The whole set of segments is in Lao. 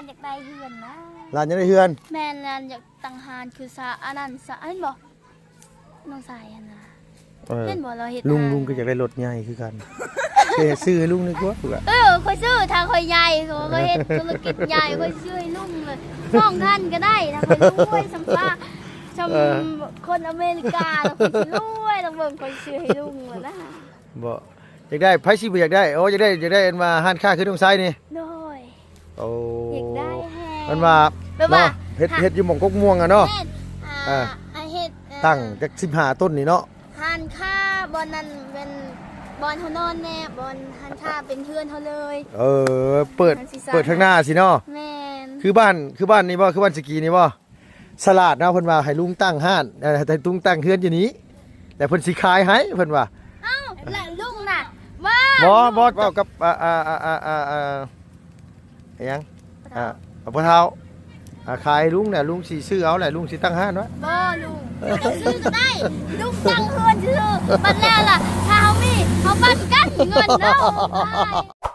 ຢາກໄດ້ເຮືອນນະ. ຫຼານຢາກໄດ້ເຮືອນ? ແມ່ນ, ຫຼານຢາກຕັ້ງຮ້ານຄືສາ ອັນນັ້ນສາ ເຫັນບໍ່? ນ້ອງຊາຍຫັ້ນນະ. ເອີ ເຫັນບໍ່ ລາວເຮັດຮ້ານ. ລຸງ ລຸງກໍຢາກໄດ້ລົດໃຫຍ່ຄືກັນ. ເອີ ຊື້ໃຫ້ລຸງດີກວ່າ. ເອີ ຂ້ອຍຊື້ ຖ້າຂ້ອຍໃຫຍ່ ຂ້ອຍເຮັດທຸລະກິດໃຫຍ່ ຂ້ອຍຊື້ໃຫ້ລຸງເລີຍ ສອງຄັນກໍໄດ້ ຖ້າຂ້ອຍລວຍ ສ່ຳຊາ ສ່ຳ ເອີ ຄົນອາເມລິກາ ຂ້ອຍຊິລວຍ ລອງເບິ່ງ ຂ້ອຍຊື້ໃຫ້ລຸງແລ້ວນະ. ບໍ່ ຢາກໄດ້ ໃຜຊິບໍ່ຢາກໄດ້? ໂອ້ ຢາກໄດ້ ຢາກໄດ້ອັນວ່າຮ້ານຄ້າຄືນ້ອງຊາຍນີ້. ໂດຍ. ໂອ້ ຢາກໄດ້ແຮງ. ມັນວ່າ ແບບວ່າ ເນາະ ເຮັດ ເຮັດຢູ່ໝ່ອງກົກມ່ວງອະເນາະ. ແມ່ນ ອ່າ ອ່າ ເຮັດ ອ່າ ຕັ້ງຈັກສິບຫ້າຕົ້ນນີ້ເນາະ. ຮ້ານຄ້າບ່ອນນັ້ນແມ່ນບ່ອນເຮົານອນແດ່ ບ່ອນຮ້ານຄ້າເປັນເຮືອນເຮົາເລີຍ. ເອີ ເປີດ ເປີດທາງໜ້າຊີ້ເນາະ. ແມ່ນ. ຄືບ້ານ ຄືບ້ານນີ້ບໍ່? ຄືບ້ານສະກີນີ້ບໍ່? ສະຫຼາດເນາະ ເພິ່ນວ່າໃຫ້ລຸງຕັ້ງຮ້ານ ເອີ ໃຫ້ລຸງຕັ້ງເຮືອນຢູ່ນີ້ ແລ້ວເພິ່ນຊິຂາຍໃຫ້ ເພິ່ນວ່າ. ເອົ້າ ແລ້ວລຸງນະ ບໍ່ ບໍ່ ບໍ່ ເວົ້າກັບ ອ່າ ອ່າ ອີຫຍັງ ພໍ່ເຖົ້າ ອ່າ ພໍ່ເຖົ້າ ອ່າ ຂາຍໃຫ້ລຸງແຫຼະ ລຸງຊິຊື້ເອົາແຫຼະ ລຸງຊິຕັ້ງຮ້ານວະ. ບໍ່ລຸງ ເຈົ້າຊື້ກໍໄດ້ ລຸງຕັ້ງເຮືອນຊື່ໆ ບັດແລ້ວລະ ຖ້າເຮົາມີ ເຮົາປັນກັນເງິນເຮົາ.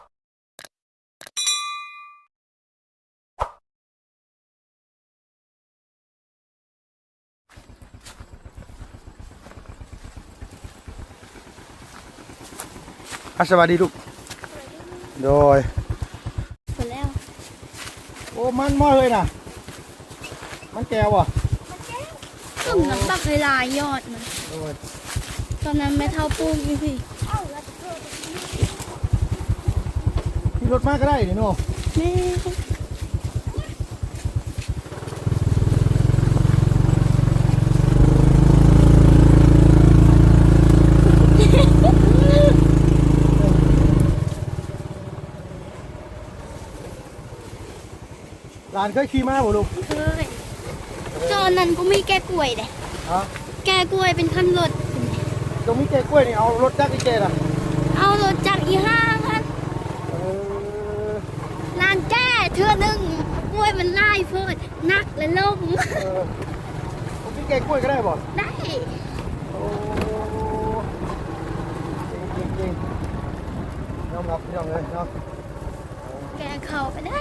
ອ່ະ ສະບາຍດີລູກ. ໂດຍ ພໍແລ້ວ. ໂອ້ ມັນບໍ່ເຮີ້ຍນະ ມັນແກ້ວບໍ່? ມັນແກ້ວ. ເອີ ມັນບັກຫຼາຍໆ ຍອດມັນ. ໂດຍ. ຕອນນັ້ນແມ່ເຖົ້າປູກຢູ່ພີ້. ຂີ່ລົດມາກໍໄດ້ນີ້ເນາະ. ແມ່ນ. ຫຼານເຄີຍຂີ່ມາບໍ່ລູກ? ເຄີຍ. ຕອນນັ້ນບໍ່ມີແກ່ກ້ວຍເດ້. ຮະ? ແກ່ກ້ວຍເປັນຄັນລົດ. ຕ້ອງມີແກ່ກ້ວຍນີ້ ເອົາລົດຈັກໄປແກ່ນະ? ເອົາລົດຈັກອີ່ຫ້າງຫັ້ນ. ເອີ. ຫຼານແກ່ເທື່ອໜຶ່ງ ກ້ວຍມັນຫຼາຍໂພດ ໜັກແລະລົ້ມ. ເອີ. ບໍ່ມີແກ່ກ້ວຍກໍໄດ້ບໍ່? ໄດ້. ໂອ້ ເກັ່ງໆໆ ຍອມຮັບ ພີ່ນ້ອງເອີຍເນາະ. ແກ່ເຂົ້າໄປໄດ້.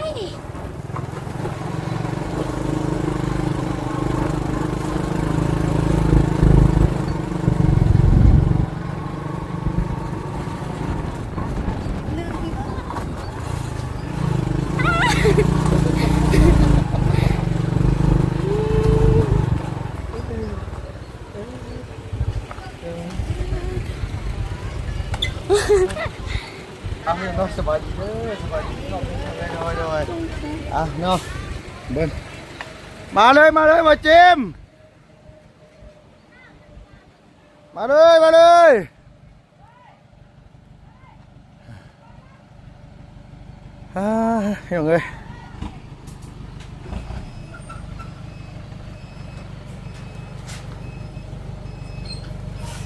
ເອົາເນາະ ສະບາຍດີເດີ ສະບາຍດີພີ່ນ້ອງເດີ. ໂດຍ ໂດຍ ໂດຍ. ອ່ະເນາະ ເບິ່ງ ມາເລີຍ ມາເລີຍ ບ່າວຈິມ ມາເລີຍ ມາເລີຍ. ອ່າ ພີ່ນ້ອງເອີຍ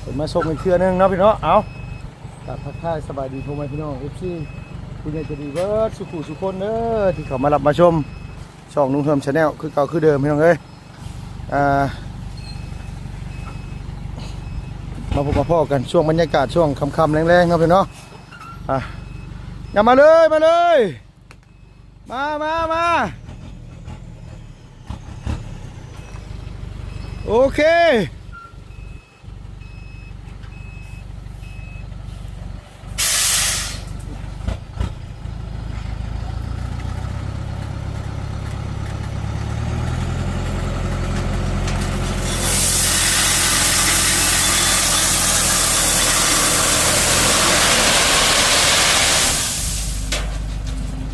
ເພິ່ນມາສົ່ງອີກເທື່ອໜຶ່ງເນາະພີ່ນ້ອງ. ເອົາ ກາບທັກທາຍສະບາຍດີພໍ່ແມ່ພີ່ນ້ອງ ເອັຟຊີ ຜູ້ໃຫຍ່ໃຈດີເບິດສູ່ຜູ້ສູ່ຄົນເດີ ທີ່ເຂົ້າມາຮັບມາຊົມຊ່ອງໜຸ່ມເຮືອມ Channel ຄືເກົ່າຄືເດີມ ພີ່ນ້ອງເອີຍ. ອ່າ ມາພົບມາພໍ້ກັນຊ່ວງບັນຍາກາດຊ່ວງຄ່ຳໆແລງໆເນາະພີ່ເນາະ. ອ່າ ຢ່າ ມາເລີຍ ມາເລີຍ ມາ ມາ ມາ ໂອເຄ.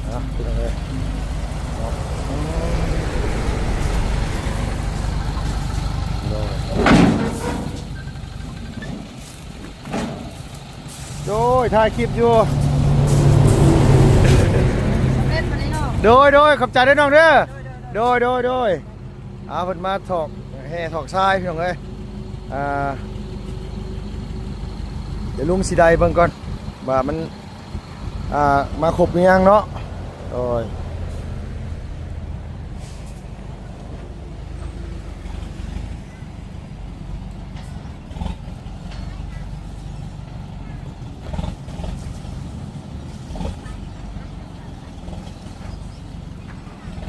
ອ່ະ ພີ່ນ້ອງເອີຍເນາະ ໂດຍ ໂດຍ ຖ່າຍຄລິບຢູ່ ໂດຍ ໂດຍ ຂອບໃຈເດີນ້ອງເດີ ໂດຍ ໂດຍ ໂດຍ. ອ່າ ເພິ່ນມາຖອກແຮ່ຖອກຊາຍ ພີ່ນ້ອງເອີຍ. ອ່າ ດຽວລຸງຊິໄດ້ເບິ່ງກ່ອນວ່າມັນ ອ່າ ມາຄົບຫຼືຍັງເນາະ. ໂດຍ. ອ່ະ ພີ່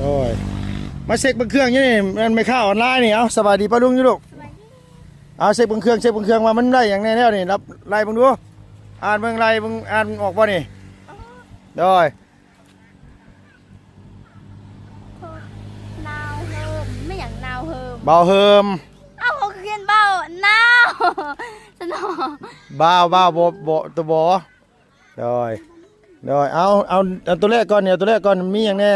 ໂດຍ ມາເຊັກເບິ່ງເຄື່ອງຢູ່ນີ້ ແມ່ນແມ່ຄ້າອອນລາຍນີ້. ເອົາ ສະບາຍດີປ້າລຸງຢູ່ລູກ. ສະບາຍດີ. ເອົາ ເຊັກເບິ່ງເຄື່ອງ ເຊັກເບິ່ງເຄື່ອງວ່າມັນໄດ້ຫຍັງແດ່ແລ້ວນີ້ ລັບ ໄລ່ເບິ່ງດູ ອ່ານເບິ່ງ ໄລ່ເບິ່ງ ອ່ານອອກບໍ່ນີ້? ໂດຍ ນາວເຮີມ ແມ່ນຫຍັງນາວເຮີມ? ເບົາເຮີມ. ເອົ້າ ເຂົາຄືຂຽນເບົາ ນາວ ຊະເນາະ ບ່າວ ບ່າວ ບໍ່ ບໍ່ ຕົວ ບໍ່. ໂດຍ ໂດຍ ເອົາ ເອົາ ເອົາຕົວແລກກ່ອນນີ້ ເອົາຕົວແລກກ່ອນ ມີຫຍັງແດ່?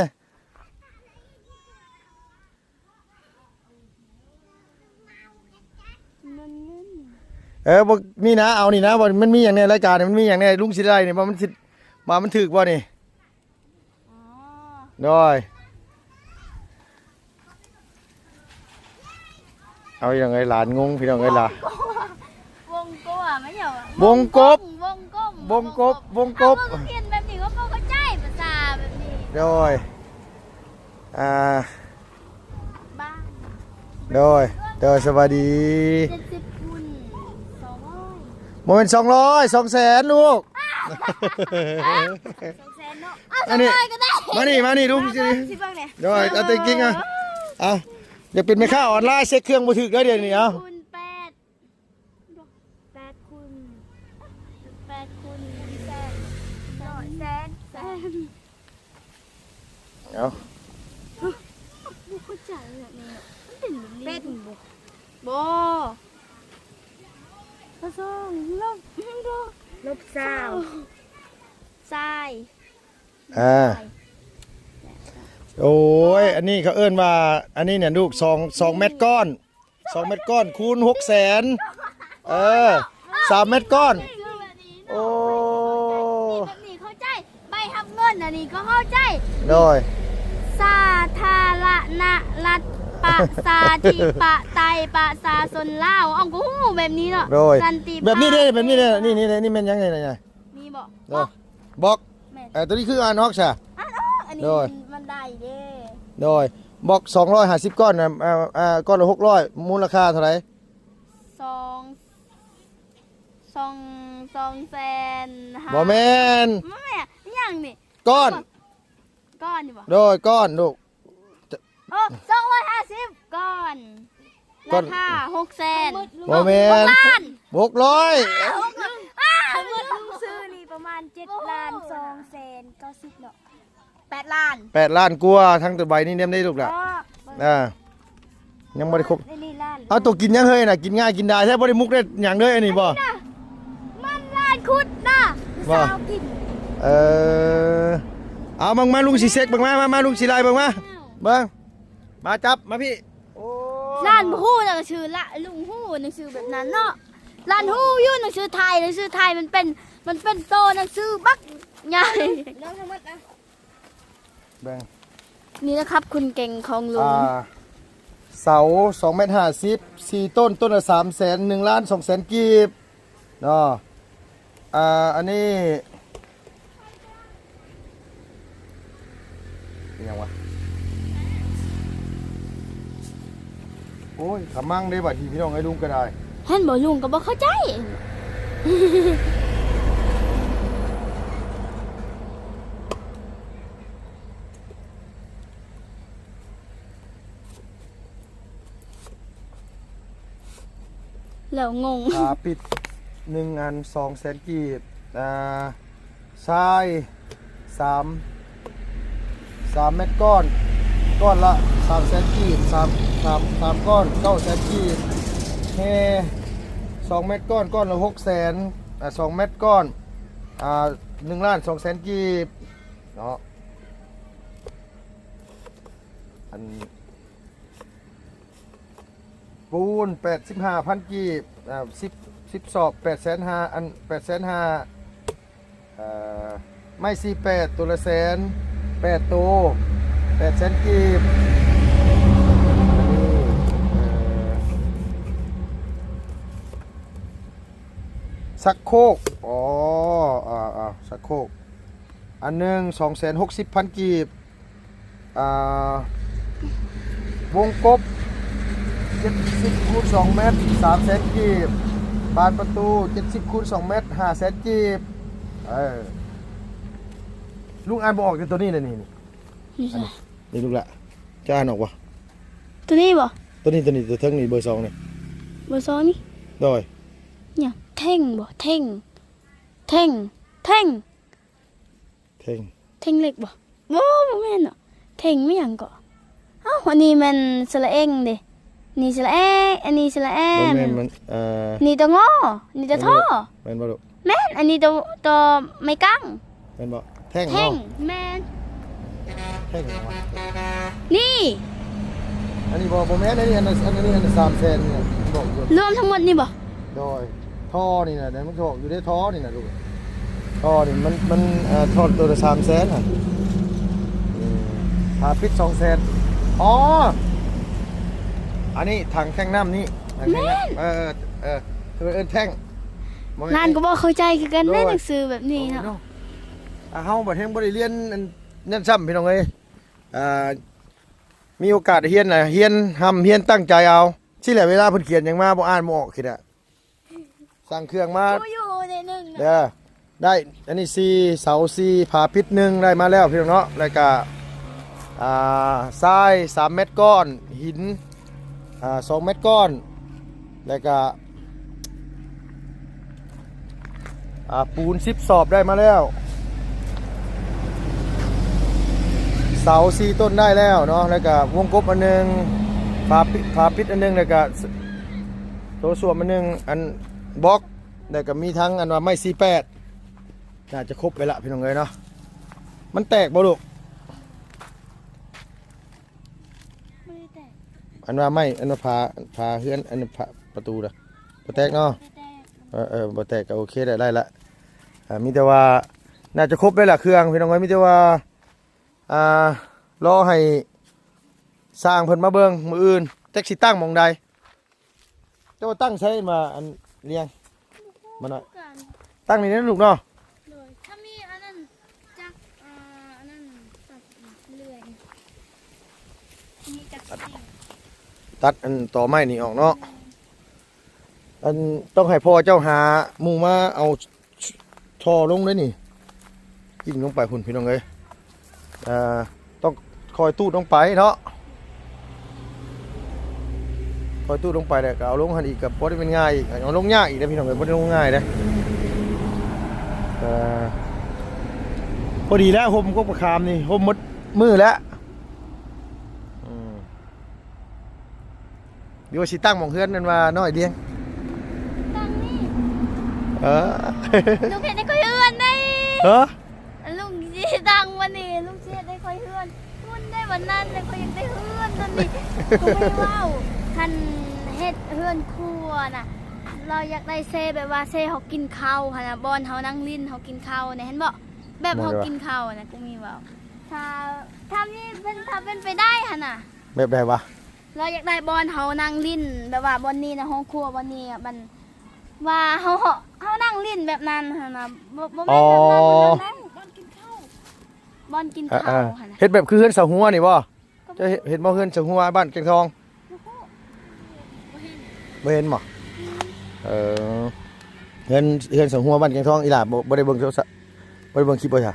ເງິນ ເງິນ ເອີ ບໍ່ ນີ້ນະ ເອົານີ້ນະ ວ່າມັນມີຫຍັງແດ່ ລາຍການນີ້ມັນມີຫຍັງແດ່ ລຸງຊິໄລ່ນີ້ ວ່າມັນຊິ ວ່າມັນຖືກບໍ່ນີ້? ອໍ ໂດຍ ເອົາ ພີ່ນ້ອງເອີຍ ຫຼານງົງ ພີ່ນ້ອງເອີຍ ຫຼານ ວົງກົບ ວົງກົບ ແມ່ນຫຍັງວະ? ວົງກົບ ວົງກົບ ວົງກົບ ວົງກົບ. ເອົາ ເຂົາຂຽນແບບນີ້ ເຂົາບໍ່ເຂົ້າໃຈພາສາແບບນີ້. ໂດຍ ອ່າ ບ້ານ ໂດຍ ໂດຍ ສະບາຍດີ. ເຈັດສິບຄູນສອງຮ້ອຍ ບໍ່ແມ່ນສອງຮ້ອຍ ສອງແສນລູກ. ສອງແສນເນາະ. ເອົາ ອັນນີ້ ສອງຮ້ອຍກໍໄດ້ ມານີ້ ມານີ້ ລຸງຊິ ຊິເບິ່ງແດ່. ໂດຍ ເອົາແຕ່ກິງ ອ່ະ ເອົາ ຢາກເປັນແມ່ຄ້າອອນລາຍ ເຊັກເຄື່ອງບໍ່ຖືກເດີດຽວນີ້. ເອົາ ຄູນແປດ ແປດຄູນ ແປດຄູນແສນ ຮ້ອຍ ແສນ ແສນ. ເອົາ ບໍ່ເຂົ້າໃຈແບບນີ້ເນາະ ມັນເປັນແບບນີ້ ເປັນບໍ່? ບໍ່ ລບສອງ ລົບ ລົບຊາວ ຊາຍ ອ່າ ຊາຍ. ໂອ້ຍ ອັນນີ້ເຂົາເອີ້ນວ່າ ອັນນີ້ນະລູກ ສອງ ສອງແມັດກ້ອນ ສອງແມັດກ້ອນຄູນຫົກແສນ. ເອີ ສາມແມັດກ້ອນ. ໂອ້ ແບບນີ້ເຂົ້າໃຈ ໃບຮັບເງິນອັນນີ້ກໍເຂົ້າໃຈ. ໂດຍ ສາທາລະນະລັດ ປະຊາທິປະໄຕ ປະຊາຊົນລາວ. ເອົາ ກໍຮູ້ແບບນີ້ເນາະ. ໂດຍ ສັນຕິພາບ ແບບນີ້ເດ້ ແບບນີ້ເດ້ ນີ້ ນີ້ ນີ້ແມ່ນຫຍັງນີ້ນະ? ມີບໍ່? ໂດຍ ບລັອກ ບລັອກ ແມ່ນ ເອີ ຕົວນີ້ຄືອ່ານອອກຊະ ອ່ານອອກ ອັນນີ້ ໂດຍ ມັນ ມັນໄດ້ເດ້. ໂດຍ ບລັອກສອງຮ້ອຍຫ້າສິບກ້ອນນະ ເອີ ເອີ ກ້ອນລະຫົກຮ້ອຍ ມູນລະຄ່າເທົ່າໃດ? ສອງ ສອງ ສອງແສນຫ້າ ບໍ່ແມ່ນ ບໍ່ແມ່ນ ອີຫຍັງນີ້? ກ້ອນ ກ້ອນນີ້ບໍ່? ໂດຍ ກ້ອນລູກ. ໂອ້ ສອງຮ້ອຍຫ້າສິບກ້ອນ ກ້ອນ ລາຄາຫົກແສນ. ບໍ່ແມ່ນ ຫົກລ້ານ ຫົກຮ້ອຍ. ອ້າວ ຫົກຮ້ອຍ ອ້າວ ໝົດລົງຊື້ນີ້ປະມານເຈັດລ້ານສອງແສນເກົ້າສິບເນາະ ແປດລ້ານ ແປດລ້ານກວ່າ. ທັງແຕ່ໃບນີ້ນຳເດ້ລູກຫຼານ. ອ່າ ຍັງບໍ່ໄດ້ຄົບ. ເອົາ ໂຕກິນຫຍັງເຮີຍນະ? ກິນງ່າຍກິນດາຍແທ້ ບໍ່ໄດ້ມຸກໄດ້ຫຍັງເລີຍອັນນີ້ບໍ່? ມັນລານຂຸດນະ ຜູ້ສາວກິນ. ເອີ ເອົາ ມາ ມາ ລຸງຊິເຊັກເບິ່ງ ມາ ມາ ມາ ລຸງຊິໄລ່ເບິ່ງ ມາ ເບິ່ງ ມາຈັບ ມາພີ້. ໂອ້ ຫຼານບໍ່ຮູ້ໜັງສືລະ ລຸງຮູ້ໜັງສືແບບນັ້ນເນາະ. ຫຼານຮູ້ຢູ່ໜັງສືໄທ ໜັງສືໄທມັນເປັນ ມັນເປັນໂຕໜັງສືບັກໃຫຍ່. ເລື່ອງທັງໝົດນະ ເບິ່ງ ນີ້ນະຄັບ ຄຸນເກັ່ງຂອງລຸງ. ອ່າ ເສົາສອງແມັດຫ້າສິບ ສີ່ຕົ້ນ ຕົ້ນລະສາມແສນ ໜຶ່ງລ້ານສອງແສນກີບເນາະ. ອ່າ ອັນນີ້ ອີຫຍັງວະ? ໂອ້ຍ ຂະມັງເດ້ບາດນີ້ ພີ່ນ້ອງເອີຍ ລຸງກໍໄດ້. ເຫັນບໍ່ ລຸງກໍບໍ່ເຂົ້າໃຈ. ແລ້ວງົງ. ຝາປິດໜຶ່ງອັນ ສອງແສນກີບ. ອ່າ ຊາຍສາມ ສາມແມັດກ້ອນ ກ້ອນລະສາມແສນກີບ. ສາມ ສາມ ສາມກ້ອນ ເກົ້າແສນກີບ. ແຮ່ສອງແມັດກ້ອນ ກ້ອນລະຫົກແສນ. ອ່າ ສອງແມັດກ້ອນ ອ່າ ໜຶ່ງລ້ານສອງແສນກີບເນາະ. ອັນ ປູນແປດສິບຫ້າພັນກີບ. ອ່າ ສິບ ສິບສອບ ແປດແສນຫ້າ ອັນ ແປດແສນຫ້າ. ເອີ ໄມ້ສີ່ແປດ ໂຕລະແສນ ແປດໂຕ ແປດແສນກີບ. ອັນນີ້ ເອີ ຊັກໂຄກ ອໍ ອ່າ ອ່າ ຊັກໂຄກ ອັນໜຶ່ງ ສອງແສນຫົກສິບພັນກີບ. ອ່າ ວົງກົບ ເຈັດສິບຄູນສອງແມັດ ສາມແສນກີບ. ບານປະຕູ ເຈັດສິບຄູນສອງແມັດ ຫ້າແສນກີບ. ເອີ ລຸງອ່ານບໍ່ອອກແຕ່ໂຕນີ້ແຫຼະນີ້ ນີ້ ນີ້ ອັນນີ້ ນີ້ລູກຫຼ້າ ເຈົ້າອ່ານອອກບໍ່? ຕົວນີ້ບໍ່? ຕົວນີ້ ຕົວນີ້ ຕົວເທິງນີ້ ເບີສອງນີ້ ເບີສອງນີ້ ໂດຍ ຫຍັງ? ເທັງບໍ່? ເທັງ ເທັງ ເທັງ ເທັງ ເທັງເຫຼັກບໍ່? ບໍ່ ບໍ່ແມ່ນເນາະ ເທັງແມ່ນຫຍັງເກາະ? ເອົ້າ ອັນນີ້ແມ່ນສະຫຼະເອັງເດ້ ນີ້ສະຫຼະເອ ອັນນີ້ສະຫຼະແອ ບໍ່ແມ່ນ ມັນ ເອີ ນີ້ຕົວງໍ ນີ້ຕົວທໍ ແມ່ນບໍ່ລູກ? ແມ່ນ ອັນນີ້ຕົວ ຕົວໄມ້ກາງ ແມ່ນບໍ່? ແທ່ງ ແທ່ງ ເນາະ ແມ່ນ ແທ່ງຫຍັງວະ? ນີ້ ອັນນີ້ບໍ່ ບໍ່ແມ່ນ ອັນນີ້ ອັນນັ້ນ ອັນນີ້ ອັນນັ້ນສາມແສນນີ້ ບອກຢູ່ ລວມທັງໝົດນີ້ບໍ່? ໂດຍ ທໍ່ນີ້ນະ ມັນບອກຢູ່ເດ້ ທໍ່ນີ້ນະລູກ ທໍ່ນີ້ມັນ ມັນ ເອີ ທໍ່ຕົວລະສາມແສນນະ ເອີ ຝາປິດສອງແສນ ອໍ ອັນນີ້ຖັງແທ່ງນ້ຳນີ້ ແມ່ນ ເອີ ເອີ ເອີ ເອີ້ນແທ່ງ ບໍ່ແມ່ນ ຫຼານກໍບໍ່ເຂົ້າໃຈຄືກັນເດ້ ໂດຍ ໜັງສືແບບນີ້ເນາະ ໂອ້ຍເນາະ ອ່າ ເຮົາບັດແຮ່ງບໍ່ໄດ້ຮຽນອັນນັ້ນຊ້ຳ ພີ່ນ້ອງເອີຍ ອ່າ ມີໂອກາດໄດ້ຮຽນນະ ຮຽນຮ່ຳຮຽນຕັ້ງໃຈເອົາ ຊີ້ແຫຼະ ເວລາເພິ່ນຂຽນຫຍັງມາບໍ່ອ່ານບໍ່ອອກ ຄິດອະ ສັ່ງເຄື່ອງມາ ຮູ້ຢູ່ໜ້ອຍໜຶ່ງນະ ເດີ ໄດ້ ອັນນີ້ສີ່ ເສົາສີ່ ຝາປິດໜຶ່ງ ໄດ້ມາແລ້ວພີ່ນ້ອງເນາະ ແລ້ວກະ ອ່າ ຊາຍສາມແມັດກ້ອນ ຫີນ ອ່າ ສອງແມັດກ້ອນ ແລ້ວກະ ອ່າ ປູນສິບສອບໄດ້ມາແລ້ວ ເສົາສີ່ຕົ້ນໄດ້ແລ້ວເນາະ ແລ້ວກະວົງກົບອັນໜຶ່ງ ຝາປິດ ຝາປິດອັນໜຶ່ງ ແລ້ວກະ ໂຖສ້ວມອັນໜຶ່ງ ອັນບລັອກ ແລ້ວກໍມີທັງອັນວ່າໄມ້ສີ່ແປດ ໜ້າຈະຄົບໄປລະພີ່ນ້ອງເອີຍເນາະ ມັນແຕກບໍ່ລູກ? ບໍ່ໄດ້ແຕກ ອັນວ່າໄມ້ ອັນວ່າຝາ ຝາເຮືອນ ອັນຝາປະຕູນະ ບໍ່ແຕກເນາະ ບໍ່ໄດ້ແຕກ ເອີໆ ບໍ່ແຕກກໍໂອເຄແລ້ວ ໄດ້ລະ ອ່າ ມີແຕ່ວ່າໜ້າຈະຄົບໄດ້ລະເຄື່ອງພີ່ນ້ອງເອີຍ ມີແຕ່ວ່າ ອ່າ ລໍໃຫ້ຊ່າງເພິ່ນມາເບິ່ງມື້ອື່ນ ຈັກຊິຕັ້ງໝ່ອງໃດ ເຈົ້າວ່າຕັ້ງໃສມາ ອັນລຽງ ມາໜ້ອຍ ຕັ້ງນີ້ນະລູກເນາະ ໂດຍ ຖ້າມີອັນນັ້ນຈັກ ອ່າ ອັນນັ້ນຕັດເລື່ອຍ ມີຈັກ ຕັດອັນຕໍໄມ້ນີ້ອອກເນາະ ອັນ ຕ້ອງໃຫ້ພໍ່ເຈົ້າຫາໝູ່ມາເອົາທໍ່ລົງເດ້ນີ້ ກິ້ງລົງໄປພຸ້ນພີ່ນ້ອງເອີຍ ເອີ ຕ້ອງຄ່ອຍຕູດລົງໄປເນາະ ຄ່ອຍຕູດລົງໄປແລ້ວກໍເອົາລົງຫັ້ນອີກ ກໍບໍ່ໄດ້ແມ່ນງ່າຍອີກ ເອົາລົງຍາກອີກເດ້ພີ່ນ້ອງເອີຍ ບໍ່ໄດ້ລົງງ່າຍເດ້ ເອີ ພໍດີແລ້ວ ຮົ່ມກົກປະຄາມນີ້ ຮົ່ມໝົດມື້ແລ້ວ ອືມ ຫຼືວ່າຊິຕັ້ງໝ່ອງເຮືອນນັ້ນວ່ານ້ອຍລຽງ ຕັ້ງນີ້ ເອີ ລຸງເຮັດໃຫ້ຂ້ອຍເຮືອນໄດ໋ ເອີ ລຸງຊິຕັ້ງວັນນີ້ ລຸງຊິເຮັດໃຫ້ຂ້ອຍເຮືອນ ຮຸ່ນໄດ້ວັນນັ້ນ ແລ້ວຂ້ອຍຢາກໄດ້ເຮືອນຕອນນີ້ ກໍມີເວົ້າ ຄັນເຮັດເຮືອນຄົວນະ ລາວຢາກໄດ້ເຊແບບວ່າເຊເຮົາກິນເຂົ້າຫັ້ນນະ ບ່ອນເຮົານັ່ງຫຼິ້ນເຮົາກິນເຂົ້ານະ ເຫັນບໍ່ ແບບເຮົາກິນເຂົ້ານະ ກໍມີເວົ້າ ຖ້າ ຖ້າມີເປັນ ຖ້າເປັນໄປໄດ້ຫັ້ນນະ ແບບໃດວະ? ລາວຢາກໄດ້ບ່ອນເຮົານັ່ງຫຼິ້ນ ແບບວ່າບ່ອນນີ້ນະ ຫ້ອງຄົວບ່ອນນີ້ ມັນວ່າເຮົາ ເຮົາ ເຮົານັ່ງຫຼິ້ນແບບນັ້ນຫັ້ນນະ ບໍ່ ບໍ່ແມ່ນແບບນັ້ນ ອໍ ບໍ່ແມ່ນແບບນັ້ນ ບ່ອນກິນເຂົ້າ ບ່ອນກິນເຂົ້າ ເອີ ຫັ້ນນະ ເຮັດແບບຄືເຮືອນສາວຫົວນີ້ບໍ່? ເຈົ້າເຫັນ ເຫັນບໍ່ ເຮືອນສາວຫົວບ້ານແກ້ງທອງ? ບໍ່ຮູ້ ບໍ່ເຫັນ ບໍ່ເຫັນບໍ່? ອືມ ເອີ ເຮືອນ ເຮືອນສາວຫົວບ້ານແກ້ງທອງ ອີ່ຫຼ້າບໍ່ ບໍ່ໄດ້ເບິ່ງໂທລະສັບ ບໍ່ໄດ້ເບິ່ງຄລິບບໍ່ຊະ?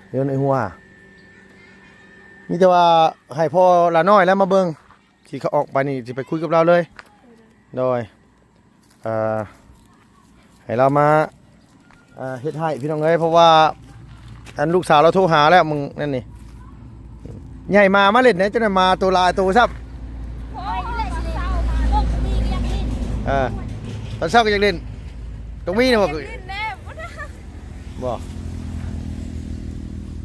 ເຮືອນໄອ້ຫົວ ມີແຕ່ວ່າໃຫ້ພໍ່ຫຼ້ານ້ອຍແລ້ວມາເບິ່ງ ຊິເຂົ້າອອກໄປນີ້ ຊິໄປຄຸຍກັບລາວເລີຍ ໂດຍ ເອີ ໃຫ້ລາວມາ ເອີ ເຮັດໃຫ້ພີ່ນ້ອງເອີຍ ເພາະວ່າ ອັນລູກສາວລາວໂທຫາແລ້ວ ມື້ນັ້ນນີ້ ໃຫຍ່ມາ ມາຫຼິ້ນແດ່ ຈົນໄດ້ມາໂຕຫຼາຍໂຕຊ້ຳ ໂອ້ຍ ເອີ ຕອນເຊົ້າກໍຢາກຫຼິ້ນ ຕົງມີນະບໍ່? ບໍ່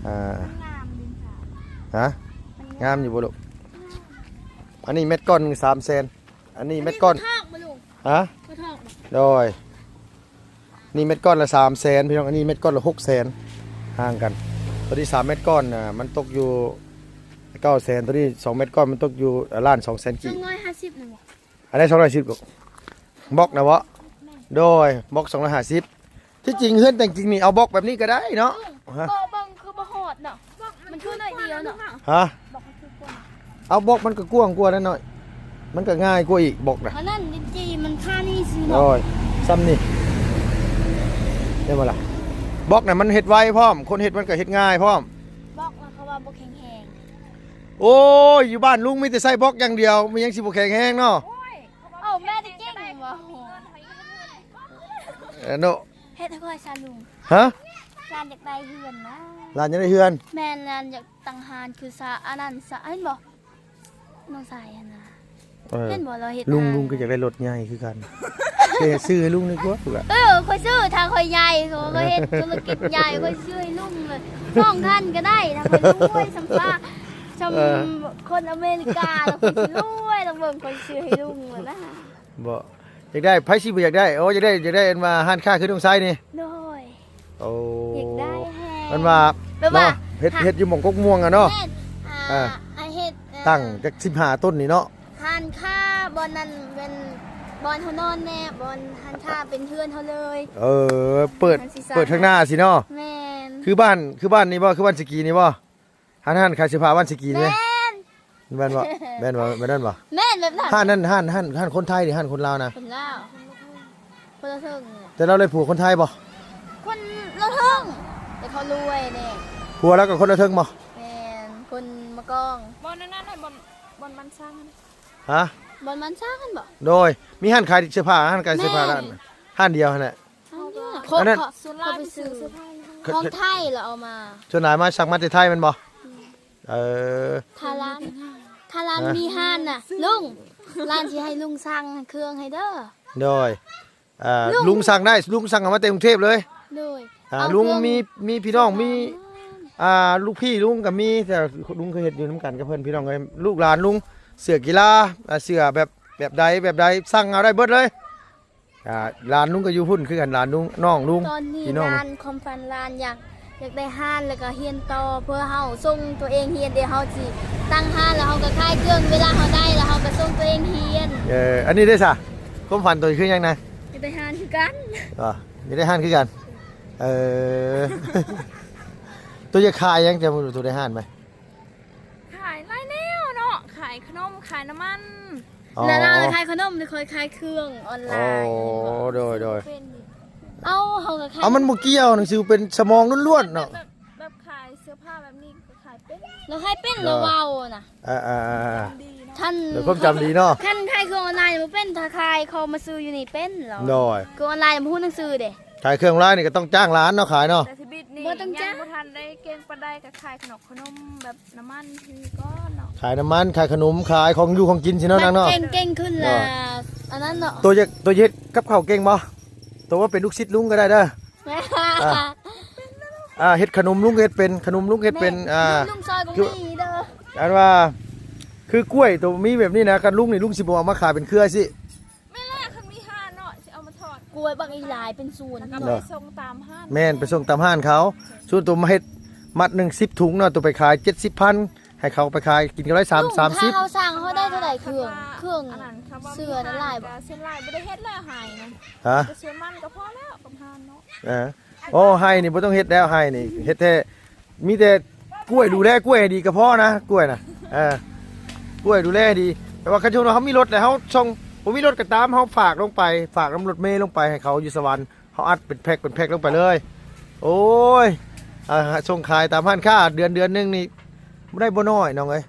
ອ່າ ງາມດີ ຮະ? ມັນງາມ ງາມຢູ່ບໍ່ລູກ? ອັນນີ້ແມັດກ້ອນໜຶ່ງສາມແສນ ອັນນີ້ແມັດກ້ອນ ອັນນີ້ບໍ່ຖອກບໍ່ລຸງ? ຮະ? ບໍ່ຖອກບໍ່? ໂດຍ ນີ້ແມັດກ້ອນລະສາມແສນພີ່ນ້ອງ ອັນນີ້ແມັດກ້ອນລະຫົກແສນ ຫ່າງກັນ ຕົວນີ້ສາມແມັດກ້ອນນະ ມັນຕົກຢູ່ເກົ້າແສນ ຕົວນີ້ສອງແມັດກ້ອນມັນຕົກຢູ່ ເອີ ລ້ານສອງແສນກີບ ສອງຮ້ອຍຫ້າສິບນັ້ນບໍ່? ອັນໃດສອງຮ້ອຍຫ້າສິບລູກ? ບລັອກນະເວາະ? ແມ່ນ ໂດຍ ບລັອກສອງຮ້ອຍຫ້າສິບ ທີ່ຈິງເຮືອນແຕ່ງຈິງນີ້ເອົາບລັອກແບບນີ້ກໍໄດ້ເນາະ ເບິ່ງ ຮະ ບໍ່ເບິ່ງຄືບໍ່ຮອດເນາະ ມັນຄືໜ້ອຍດຽວເນາະ ຮະ ບລັອກມັນຄືກວ້າງ ເອົາບລັອກມັນກໍກວ້າງກວ່ານັ້ນໜ້ອຍ ມັນກໍງ່າຍກວ່າອີກບລັອກນະ ອັນນັ້ນດິນຈີ່ມັນຄ່ານີ້ຊື່ເນາະ ໂອ້ຍ ຊ່ຳນີ້ ເຫັນບໍ່ລະ ບລັອກນະມັນເຮັດໄວພ້ອມ ຄົນເຮັດມັນກໍເຮັດງ່າຍພ້ອມ ບລັອກນະເຂົາວ່າບໍ່ແຂງແຮງ ໂອ້ຍ ຢູ່ບ້ານລຸງມີແຕ່ໃຊ້ບລັອກຢ່າງດຽວ ມັນຍັງຊິບໍ່ແຂງແຮງເນາະ. ໂອ້ຍ ໂອ້ ແມ່ນຈິງບໍ່? ເອີ ໂນ ເຮັດໃຫ້ຂ້ອຍຊະລຸງ. ຮະ? ຫຼານຢາກໄດ້ເຮືອນນະ. ຫຼານຢາກໄດ້ເຮືອນ? ແມ່ນ ຫຼານຢາກຕັ້ງຮ້ານຄືຊາ ອັນນັ້ນຊາ ເຫັນບໍ່? ນ້ອງຊາຍຫັ້ນນະ ເອີ ເຫັນບໍ່ ລາວເຮັດ ລຸງ ລຸງກໍຢາກໄດ້ລົດໃຫຍ່ຄືກັນ. ເອີ ຊື້ໃຫ້ລຸງດີກວ່າ. ເອີ ຂ້ອຍຊື້ ຖ້າຂ້ອຍໃຫຍ່ ຂ້ອຍເຮັດທຸລະກິດໃຫຍ່ ຂ້ອຍຊື້ໃຫ້ລຸງເລີຍ ສອງຄັນກໍໄດ້ ຖ້າຂ້ອຍລວຍສ່ຳຊາ ສ່ຳ ເອີ ຄົນອາເມລິກາ ລະຂ້ອຍຊິລວຍ ລະເບິ່ງ ຂ້ອຍຊື້ໃຫ້ລຸງແລ້ວນະ. ບໍ່ ຢາກໄດ້ ໃຜຊິບໍ່ຢາກໄດ້? ໂອ້ ຢາກໄດ້ ຢາກໄດ້ອັນວ່າຮ້ານຄ້າຄືນ້ອງຊາຍນີ້. ໂດຍ ໂອ້ ຢາກໄດ້ແຮງ ມັນວ່າ ແບບວ່າ ເນາະ ເຮັດ ເຮັດຢູ່ໝ່ອງກົກມ່ວງອະເນາະ. ແມ່ນ ອ່າ ອ່າ ເຮັດ ເອີ ຕັ້ງຈັກສິບຫ້າຕົ້ນນີ້ເນາະ. ຮ້ານຄ້າບ່ອນນັ້ນແມ່ນບ່ອນເຮົານອນແດ່ ບ່ອນຮ້ານຄ້າເປັນເຮືອນເຮົາເລີຍ. ເອີ ເປີດ ເປີດທາງໜ້າຊີ້ເນາະ. ແມ່ນ ຄືບ້ານ ຄືບ້ານນີ້ບໍ່? ຄືບ້ານສະກີນີ້ບໍ່? ຮ້ານ ຮ້ານຂາຍເສື້ອຜ້າບ້ານສະກີນີ້. ແມ່ນ ແມ່ນບໍ່? ແມ່ນບໍ່? ແມ່ນນັ້ນບໍ່? ແມ່ນແບບນັ້ນ. ຮ້ານນັ້ນ ຮ້ານ ຮ້ານ ຮ້ານຄົນໄທ ຫຼື ຮ້ານຄົນລາວນະ? ຄົນລາວ ຄົນລະເທິງ. ແຕ່ລາວໄດ້ຜົວຄົນໄທບໍ່? ຄົນລະເທິງ ແຕ່ເຂົາລວຍແດ່. ຜົວລາວກໍຄົນລະເທິງບໍ່? ແມ່ນ ຄົນມະກອງ. ບ່ອນນັ້ນ ບ່ອນ ບ່ອນມັນຊ່າງຫັ້ນ. ຮະ? ບ່ອນມັນຊ່າງຫັ້ນບໍ່? ໂດຍ ມີຮ້ານຂາຍເສື້ອຜ້າ ຮ້ານຂາຍເສື້ອຜ້າ ແມ່ນ ຮ້ານ ຮ້ານດຽວຫັ້ນແຫຼະ. ອັນນັ້ນ ສ່ວນຫຼາຍໄປຊື້ເສື້ອຜ້າຂອງໄທລະເອົາມາ. ສ່ວນຫຼາຍມາ ສັ່ງມາແຕ່ໄທແມ່ນບໍ່? ອືມ ເອີ ຖ້າຫຼານ ຖ້າຫຼານມີຮ້ານນະ ລຸງ ຫຼານຊິໃຫ້ລຸງສັ່ງເຄື່ອງໃຫ້ເດີ. ໂດຍ ເອີ ລຸງ ລຸງສັ່ງໄດ້ ລຸງສັ່ງເອົາມາແຕ່ກຸງເທບເລີຍ. ໂດຍ ອ່າ ເອົາ ລຸງ ເຄື່ອງ ມີ ມີພີ່ນ້ອງ ມີ ອ່າ ລູກພີ່ລຸງກໍມີ ແຕ່ລຸງເຄີຍເຮັດຢູ່ນຳກັນກັບເພິ່ນ ພີ່ນ້ອງເອີຍ ລູກຫຼານລຸງ ເສື້ອກິລາ ອ່າ ເສື້ອແບບ ແບບໃດ ແບບໃດ ສັ່ງເອົາໄດ້ເບິດເລີຍ. ອ່າ ຫຼານລຸງກໍຢູ່ພຸ້ນຄືກັນ ຫຼານລຸງ ນ້ອງລຸງ ຕອນນີ້ ພີ່ນ້ອງ ຫຼານ ຄວາມຝັນຫຼານຢາກ ຢາກໄດ້ຮ້ານ ແລ້ວກໍຮຽນຕໍ່ ເພື່ອເຮົາສົ່ງຕົວເອງຮຽນ ດຽວເຮົາຊິຕັ້ງຮ້ານ ແລ້ວເຮົາກໍຂາຍເຄື່ອງ ເວລາເຮົາໄດ້ ແລ້ວເຮົາກໍສົ່ງຕົວເອງຮຽນ. ເອີ ອັນນີ້ເດ້ຊະ ຄວາມຝັນໂຕຄືຫຍັງນະ? ຢາກໄດ້ຮ້ານຄືກັນ. ອໍ ຢາກໄດ້ຮ້ານຄືກັນ. ເອີ ໂຕຢາກຂາຍຫຍັງ? ຈະໂຕໄດ້ຮ້ານໄໝ? ຂາຍຫຼາຍແນວເນາະ ຂາຍຂະໜົມ ຂາຍນ້ຳມັນ. ອໍ ແລ້ວລາວຂາຍຂະໜົມ ຂ້ອຍຂາຍເຄື່ອງອອນລາຍ. ອໍ ໂດຍໆ ເອົາ ເຮົາກໍຂາຍ ເອົາ ມັນບໍ່ກ່ຽວ ໜັງສືເປັນສະໝອງລ້ວນໆເນາະ. ແບບ ແບບຂາຍເສື້ອຜ້າແບບນີ້ກໍຂາຍເປັນ ລາວຂາຍເປັນ ລາວເວົ້ານະ. ເອີໆໆ ທັນ ເອີ ຄວາມຈຳດີເນາະ. ຄັນຂາຍເຄື່ອງອອນລາຍບໍ່ເປັນ ຖ້າຂາຍເຂົາມາຊື້ຢູ່ນີ້ເປັນລາວ. ໂດຍ ເຄື່ອງອອນລາຍບໍ່ຮູ້ໜັງສືເດ້. ຂາຍເຄື່ອງອອນລາຍນີ້ກໍຕ້ອງຈ້າງຫຼານເນາະ ຂາຍເນາະ. ແຕ່ຊີວິດນີ້ ບໍ່ຕ້ອງ ຍັງ ຈ້າງ ບໍ່ທັນໄດ້ເກັ່ງປານໃດ ກໍຂາຍຂະໜົມ ຂະໜົມແບບ ນ້ຳມັນຄືກ່ອນເນາະ ຂາຍນ້ຳມັນ ຂາຍຂະໜົມ ຂາຍຂອງຢູ່ຂອງກິນຊີ້ເນາະ ນາງເນາະ. ເກັ່ງໆຂຶ້ນລະ ໂດຍ ອັນນັ້ນເນາະ. ໂຕຢາກ ໂຕເຮັດກັບເຂົ້າເກັ່ງບໍ່? ໂຕວ່າເປັນລູກສິດລຸງກໍໄດ້ເດີ. ອ່າ ອ່າ ເຮັດຂະໜົມລຸງເຮັດເປັນ ຂະໜົມລຸງເຮັດເປັນ. ແມ່ນ ອ່າ ລຸງຊອຍກໍມີເດີ. ອັນວ່າ ຄືກ້ວຍໂຕມີແບບນີ້ນະ ຄັນລຸງນີ້ ລຸງຊິບໍ່ເອົາມາຂາຍເປັນເຄືອຊິ. ແມ່ນແຫຼະ ຄັນມີຮ້ານເນາະ ຊິເອົາມາທອດ ກ້ວຍບັກອີ່ຫຼາຍເປັນສວນ ແລ້ວກໍໄປສົ່ງຕາມຮ້ານ. ແມ່ນ ໄປສົ່ງຕາມຮ້ານເຂົາ. ສ່ວນໂຕມາເຮັດມັດໜຶ່ງສິບຖົງເນາະ ໂຕໄປຂາຍເຈັດສິບພັນ ໃຫ້ເຂົາໄປຂາຍກິນກໍໄດ້ສາມ ສາມສິບ. ຖ້າເຮົາສັ່ງ ເຮົາໄດ້ເທົ່າໃດເຄື່ອງ ເຄື່ອງເສື້ອນັ້ນຫຼາຍບໍ່? ສ່ວນຫຼາຍບໍ່ໄດ້ເຮັດແລ້ວໄຮ່ນະ. ຮະ? ແຕ່ສວນມັນກໍພໍແລ້ວກັບຮ້ານເນາະ. ເອີ ໂອ້ ໄຮ່ນີ້ບໍ່ຕ້ອງເຮັດແລ້ວ ໄຮ່ນີ້ເຮັດແຕ່ ມີແຕ່ກ້ວຍ ດູແລກ້ວຍໃຫ້ດີກໍພໍນະ ກ້ວຍນະ. ເອີ ກ້ວຍດູແລໃຫ້ດີ. ແຕ່ວ່າຄັນສົມມຸດວ່າເຮົາມີລົດແລ້ວ ເຮົາສົ່ງ ບໍ່ມີລົດກໍຕາມ ເຮົາຝາກລົງໄປ ຝາກນຳລົດເມລົງໄປໃຫ້ເຂົາຢູ່ສະຫວັນ ເຮົາອັດເປັນແພັກ ເປັນແພັກລົງໄປເລີຍ. ໂອ້ຍ ອ່າ ສົ່ງຂາຍຕາມຮ້ານຄ້າ ເດືອນ ເດືອນໜຶ່ງນີ້ບໍ່ໄດ້ບໍ່ນ້ອຍ ນ້ອງເອີຍ.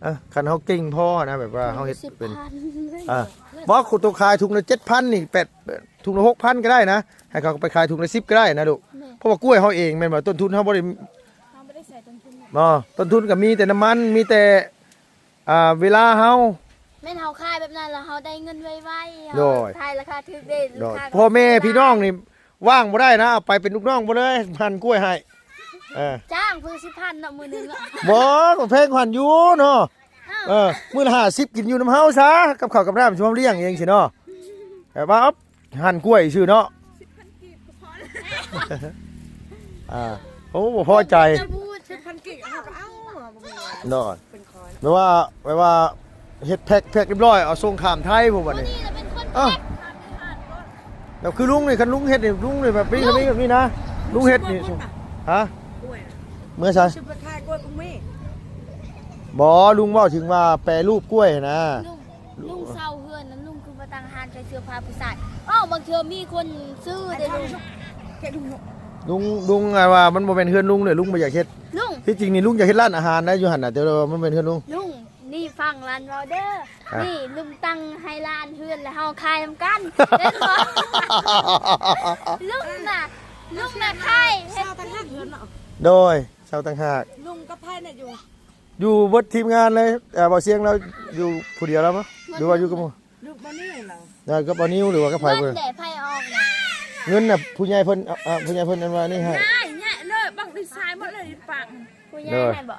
ເອີ ຄັນເຮົາເກັ່ງພໍນະ ແບບວ່າເຮົາເຮັດເປັນ ສິບພັນ ເອີ ບໍ່ ໂຕຂາຍຖົງລະເຈັດພັນນີ້ ແປດ ຖົງລະຫົກພັນກໍໄດ້ນະ ໃຫ້ເຂົາໄປຂາຍຖົງລະສິບກໍໄດ້ນະລູກ. ແມ່ນ ເພາະວ່າກ້ວຍເຮົາເອງແມ່ນບໍ່? ຕົ້ນທຶນເຮົາບໍ່ໄດ້ ເຮົາບໍ່ໄດ້ໃສ່ຕົ້ນທຶນເນາະ ຕົ້ນທຶນກໍມີແຕ່ນ້ຳມັນ ມີແຕ່ ອ່າ ເວລາເຮົາ ແມ່ນເຮົາຂາຍແບບນັ້ນແລ້ວເຮົາໄດ້ເງິນໄວໆ. ໂດຍ ເຮົາຂາຍລາຄາຖືກເດ້ ລູກຄ້າກໍ ໂດຍ ພໍ່ແມ່ພີ່ນ້ອງນີ້ ວ່າງບໍ່ໄດ້ນະ ເອົາໄປເປັນລູກນ້ອງບໍ່ເລີຍ ຫັ່ນກ້ວຍໃຫ້. ເອີ ຈ້າງເພິ່ນສິບພັນເນາະ ມື້ໜຶ່ງເນາະ. ບໍ່ ກໍແພງກວ່າຫັ້ນຢູ່ເນາະ. ເອີ ມື້ລະຫ້າສິບ ກິນຢູ່ນຳເຮົາຊະ ກັບເຂົ້າກັບນ້ຳ ຊິມາລ້ຽງເອງຊີ້ເນາະ. ແບບວ່າ ເອົາ ຫັ່ນກ້ວຍຊື່ເນາະ. ສິບພັນກີບກໍພໍແລ້ວ. ອ່າ ໂອ້ ບໍ່ພໍໃຈ. ສິບພັນກີບເຮົາກໍເອົາ ບໍ່ມີ ເນາະ. ແບບວ່າ ແບບວ່າເຮັດແພັກ ແພັກຮຽບຮ້ອຍ ເອົາສົ່ງຂ້າມໄທພຸ້ນບັດນີ້. ເອີ ແບບຄືລຸງນີ້ ຄັນລຸງເຮັດນີ້ ລຸງນີ້ແບບນີ້ ແບບນີ້ນະ ລຸງເຮັດນີ້. ຮະ? ເມື່ອໃສ? ບໍ່ ລຸງເວົ້າເຖິງວ່າແປຮູບກ້ວຍນະ. ລຸງ ລຸງເຊົ່າເຮືອນນັ້ນ ລຸງຄືບໍ່ຕັ້ງຮ້ານຂາຍເສື້ອຜ້າຜູ້ຊາຍ? ອ້າວ ບາງເທື່ອມີຄົນຊື້ເດ້ລຸງ. ລຸງ ລຸງວ່າມັນບໍ່ແມ່ນເຮືອນລຸງເດ້ ລຸງບໍ່ຢາກເຮັດ. ລຸງ ທີ່ຈິງນີ້ລຸງຢາກເຮັດຮ້ານອາຫານນະ ຢູ່ຫັ້ນນະ ແຕ່ວ່າມັນແມ່ນເຮືອນລຸງ. ລຸງ ນີ້ຟັງຫຼານເວົ້າເດີ. ອ່ະ ນີ້ລຸງຕັ້ງໃຫ້ຫຼານເຮືອນ ແລ້ວເຮົາຂາຍນຳກັນ ເຫັນບໍ່? ລຸງນະ ລຸງນະຂາຍ ເຊົ່າຕ່າງຫາກເຮືອນເນາະ. ໂດຍ ເຊົ່າຕ່າງຫາກ. ລຸງກັບໃຜນະຢູ່? ຢູ່ເບິດທີມງານເລີຍ. ເອີ ບ່າວຊຽງລາວຢູ່ຜູ້ດຽວລະບໍ ຫຼືວ່າຢູ່ກັບໝູ່? ຢູ່ບໍ່ນີ້ລະ ໄດ້ກັບບ່າວນິວ ຫຼືວ່າກັບໃຜ? ເງິນເດ້ ໃຜອອກນະ? ເງິນນະ ຜູ້ໃຫຍ່ເພິ່ນ ເອີ ຜູ້ໃຫຍ່ເພິ່ນອັນວ່ານີ້ໃຫ້. ໃຫຍ່ເລີຍ ບັກດີຊາຍໝົດເລີຍປັງ. ຜູ້ໃຫຍ່ໃຫ້ບໍ?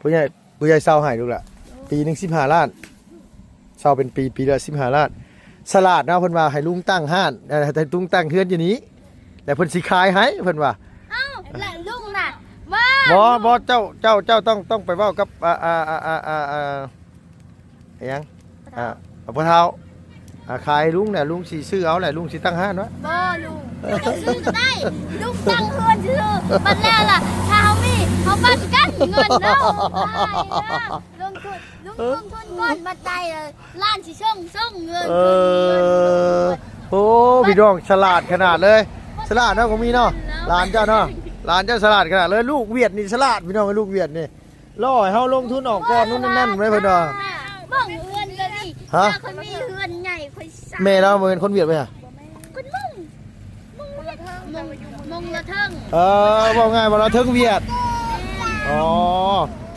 ຜູ້ໃຫຍ່ ຜູ້ໃຫຍ່ເຊົ່າໃຫ້ລູກລະ ປີໜຶ່ງສິບຫ້າລ້ານ. ເຊົ່າເປັນປີ ປີລະສິບຫ້າລ້ານ. ສະຫຼາດເນາະ ເພິ່ນວ່າໃຫ້ລຸງຕັ້ງຮ້ານ ເອີ ໃຫ້ລຸງຕັ້ງເຮືອນຢູ່ນີ້ ແລ້ວເພິ່ນຊິຂາຍໃຫ້ ເພິ່ນວ່າ. ເອົ້າ ແລະລຸງນະ ບໍ່ ບໍ່ ເຈົ້າ ເຈົ້າ ເຈົ້າຕ້ອງ ຕ້ອງໄປເວົ້າກັບ ອ່າ ອ່າ ອ່າ ອ່າ ອ່າ ອີຫຍັງ ອ່າ ພໍ່ເຖົ້າ ອ່າ ຂາຍໃຫ້ລຸງແຫຼະ ລຸງຊິຊື້ເອົາແຫຼະ ລຸງຊິຕັ້ງຮ້ານວະ. ບໍ່ລຸງ ເຈົ້າຊື້ກໍໄດ້ ລຸງຕັ້ງເຮືອນຊື່ ບັດແລ້ວລະ ຖ້າເຮົາມີ ເຮົາປັນກັນເງິນເນາະ. ລົງທຶນ ລົງ ເອີ ລົງທຶນກ່ອນ ບັດໄດ້ລະ ຫຼານຊິສົ່ງ ສົ່ງເງິນ. ເອີ ໂອ້ ພີ່ນ້ອງສະຫຼາດຂະໜາດເລີຍ ສະຫຼາດເນາະ ກໍມີເນາະ ຫຼານເຈົ້າເນາະ ຫຼານເຈົ້າສະຫຼາດຂະໜາດເລີຍ. ລູກຫວຽດນີ້ສະຫຼາດ ພີ່ນ້ອງ ລູກຫວຽດນີ້ ລໍໃຫ້ເຮົາລົງທຶນອອກກ່ອນ ໂນ່ນນັ້ນ ແມ່ນເພິ່ນວ່າ. ເບິ່ງເຮືອນກໍດີ. ຮະ? ຂ້ອຍມີເຮືອນໃຫຍ່ ຂ້ອຍສ້າງ. ແມ່ລາວບໍ່ແມ່ນຄົນຫວຽດບໍ? ບໍ່ແມ່ນ ຄົນມົ້ງ ມົ້ງຫວຽດ ມົ້ງ ມົ້ງລາວເທິງ. ເອີ ເວົ້າງ່າຍວ່າລາວເທິງຫວຽດ. ແມ່ນ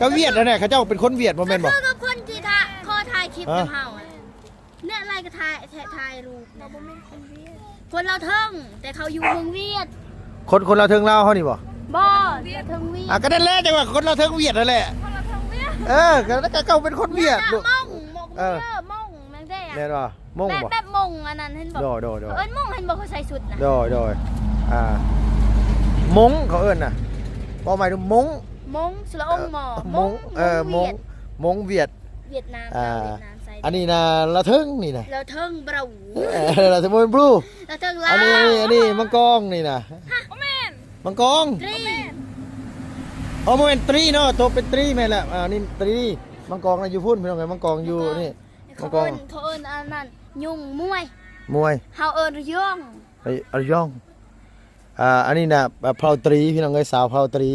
ອໍ ກໍຫວຽດຫັ້ນແຫຼະ ເຂົາເຈົ້າເປັນຄົນຫວຽດບໍ່ແມ່ນບໍ? ຄືກັບຄົນທີ່ຖ້າ ຂໍຖ່າຍຄລິບ ຮະ? ນຳເຮົາ. ແນະໄລກໍຖ່າຍ ຖ່າຍ ຖ່າຍຮູບນະ. ເຮົາບໍ່ແມ່ນຄົນຫວຽດ ຄົນລາວເທິງ ແຕ່ເຂົາຢູ່ເມືອງຫວຽດ. ຄົນ ຄົນລາວເທິງລາວເຮົານີ້ບໍ່? ບໍ່ ລາວເທິງຫວຽດ. ອ່າ ກໍນັ້ນແຫຼະ ຈັ່ງວ່າຄົນລາວເທິງຫວຽດນັ້ນແຫຼະ. ຄົນລາວເທິງຫວຽດ. ເອີ ກໍ ກໍເຂົາເປັນຄົນຫວຽດ. ມົ້ງ ມົ້ງ ເອີ ມົ້ງ ແມ່ນແທ້. ແມ່ນບໍ່? ມົ້ງບໍ່? ແບບ ແບບມົ້ງອັນນັ້ນ ເຫັນບໍ່? ໂດຍ ໂດຍ ໂດຍ. ເອີ້ນມົ້ງ ເຫັນບໍ່? ເຂົາໃສ່ຊຸດນະ. ໂດຍ ໂດຍ. ອ່າ ມົ້ງເຂົາເອີ້ນນະ ເວົ້າໃໝ່ດູ ມົ້ງ ມົ້ງ ສະຫຼະອົງ ມໍ ມົ້ງ ມົ້ງ ເອີ ມົ້ງຫວຽດ ມົ້ງຫວຽດ ຫວຽດນາມ ອ່າ ຫວຽດນາມໃສ່. ອັນນີ້ນະລາວເທິງນີ້ນະ ລາວເທິງບຣາວ ເອີ ລາວເທິງບໍ່ແມ່ນບລູ ລາວເທິງລາວ. ອັນນີ້ ອັນນີ້ມັງກອງນີ້ນະ ບໍ່ແມ່ນ ມັງກອງ ຕຣີ ບໍ່ແມ່ນ ອໍ ບໍ່ແມ່ນຕຣີເນາະ ໂຕເປັນຕຣີແມ່ນແລ້ວ. ອ່າ ນີ້ຕຣີ ມັງກອງນະຢູ່ພຸ້ນ ພີ່ນ້ອງເອີຍ ມັງກອງຢູ່ນີ້ ມັງກອງ ເຂົາເອີ້ນ ເຂົາເອີ້ນອັນນັ້ນ ຍຸງ ມວຍ ມວຍ ເຮົາເອີ້ນຢອງ ເອີ ຢອງ. ອ່າ ອັນນີ້ນະ ເຜົ່າຕຣີ ພີ່ນ້ອງເອີຍ ສາວເຜົ່າຕຣີ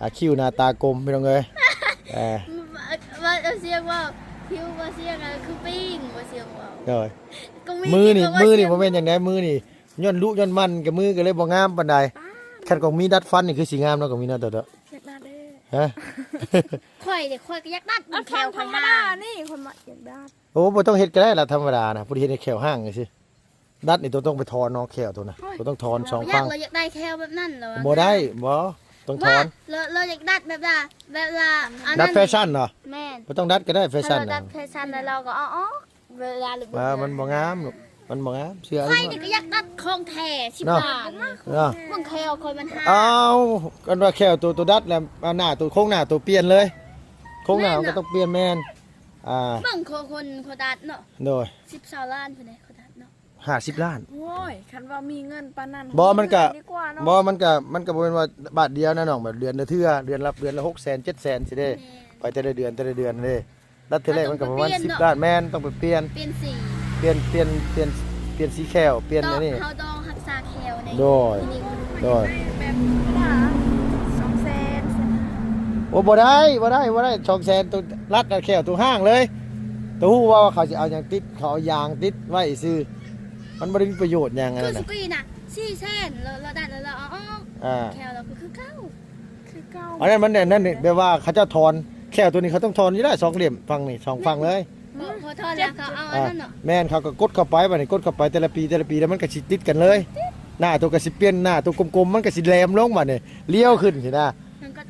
ອ່າ ຄິ້ວໜ້າຕາກົມ ພີ່ນ້ອງເອີຍ. ເອີ ວ່າ ວ່າ ວ່າສຽງເວົ້າ ຄິ້ວ ວ່າສຽງ ອ່າ ຄືປີ້ງ ວ່າສຽງເວົ້າ. ໂດຍ ກໍມີ ມືນີ້ ມືນີ້ບໍ່ແມ່ນຫຍັງໃດ ມືນີ້ຍ້ອນລຸຍ້ອນໝັ່ນ ກໍມືກໍເລີຍບໍ່ງາມປານໃດ. ຄັນກໍມີດັດຟັນນີ້ຄືຊິງາມເນາະ ກໍມີເນາະ ໂຕໂຕ. ຢາກດັດເດ້. ຮະ? ຂ້ອຍເດ້ ຂ້ອຍກໍຢາກດັດ ອັນແຂ້ວຂ້ອຍ ທຳມະດານີ້ ຂ້ອຍມັກຢາກດັດ. ໂອ້ ບໍ່ຕ້ອງເຮັດກໍໄດ້ລະ ທຳມະດານະ ຜູ້ທີ່ເຮັດໃຫ້ແຂ້ວຮ້າງຊື່. ດັດນີ້ໂຕຕ້ອງໄປຖອນເນາະ ແຂ້ວໂຕນະ ໂຕຕ້ອງຖອນສອງຝັ່ງ. ຢາກ ເຮົາຢາກໄດ້ແຂ້ວແບບນັ້ນລະ ບໍ່ໄດ້ ບໍ່ ຕ້ອງຖອນ. ລະ ລະຢາກດັດແບບວ່າ ແບບວ່າອັນນັ້ນ ດັດແຟຊັ່ນເນາະ. ແມ່ນ ບໍ່ຕ້ອງດັດກໍໄດ້ແຟຊັ່ນນະ. ດັດແຟຊັ່ນແລ້ວ ລາວກໍເອົາອອກ ເວລາ ອ່າ ມັນບໍ່ງາມລູກ ມັນບໍ່ງາມ ເຊື່ອ. ຂ້ອຍນີ້ກໍຢາກດັດຂອງແທ້ ສິບລ້ານ ເນາະ. ເບິ່ງແຂ້ວຂ້ອຍມັນຫາ ເອົ້າ ອັນວ່າແຂ້ວໂຕ ໂຕດັດແລ້ວ ໜ້າໂຕ ໂຄງໜ້າໂຕປ່ຽນເລີຍ ໂຄງໜ້າມັນກໍຕ້ອງປ່ຽນ. ແມ່ນ ອ່າ ເບິ່ງຄົນ ຄົນເຂົາຕັດເນາະ. ໂດຍ ສິບ ຊາວລ້ານພຸ້ນເດ້ ເຂົາຕັດເນາະ ຫ້າສິບລ້ານ. ໂອ້ຍ ຄັນວ່າມີເງິນປານນັ້ນ ບໍ່ ມັນກະ ດີກວ່າເນາະ. ບໍ່ ມັນກະ ມັນກະບໍ່ແມ່ນວ່າບາດດຽວນະນ້ອງ ແບບເດືອນລະເທື່ອ ເດືອນລະ ເດືອນລະຫົກແສນ ເຈັດແສນຊີ້ເດ້. ແມ່ນ ໄປແຕ່ລະເດືອນ ແຕ່ລະເດືອນເດ້. ລັດເທື່ອແລກມັນກໍປະມານສິບລ້ານ. ແມ່ນ ຕ້ອງໄປປ່ຽນ ປ່ຽນສີ ປ່ຽນ ປ່ຽນ ປ່ຽນ ປ່ຽນສີແຂ້ວ ປ່ຽນອັນນີ້ ເຮົາຕ້ອງຮັກສາແຂ້ວໃນ. ໂດຍ ໂດຍ ແບບທຳມະດາ ສອງແສນ. ໂອ້ ບໍ່ໄດ້ ບໍ່ໄດ້ ບໍ່ໄດ້ ສອງແສນ ໂຕລັດແຂ້ວໂຕຮ້າງເລີຍ. ໂຕຮູ້ວ່າເຂົາຊິເອົາຫຍັງຕິດ ເຂົາເອົາຢາງຕິດໄວ້ຊື່ ມັນບໍ່ໄດ້ມີປະໂຫຍດຫຍັງ. ຄື ອັນນັ້ນ ສະກີນະ ສີ່ແສນ ລະດັດ ລະເອົາອອກ ອ່າ ແຂ້ວລະຄືເກົ່າ ຄືເກົ່າ. ອັນນັ້ນມັນ ອັນນັ້ນແບບວ່າເຂົາເຈົ້າຖອນ ແຂ້ວໂຕນີ້ເຂົາຕ້ອງຖອນຢູ່ແລ້ວ ສອງເຫຼັ້ມ ຝັ່ງນີ້ ສອງຝັ່ງເລີຍ. ບໍ່ ພໍຖອນແລ້ວເຂົາເອົາອັນນັ້ນເນາະ. ແມ່ນ ເຂົາກໍກົດເຂົ້າໄປ ບາດນີ້ກົດເຂົ້າໄປ ແຕ່ລະປີ ແຕ່ລະປີ ແລ້ວມັນກໍຊິຕິດກັນເລີຍ. ໜ້າໂຕກໍຊິປ່ຽນ ໜ້າໂຕກົມໆ ມັນກໍຊິແຫຼມລົງ ບາດນີ້ລ້ຽວຂຶ້ນຊີ້ນະ.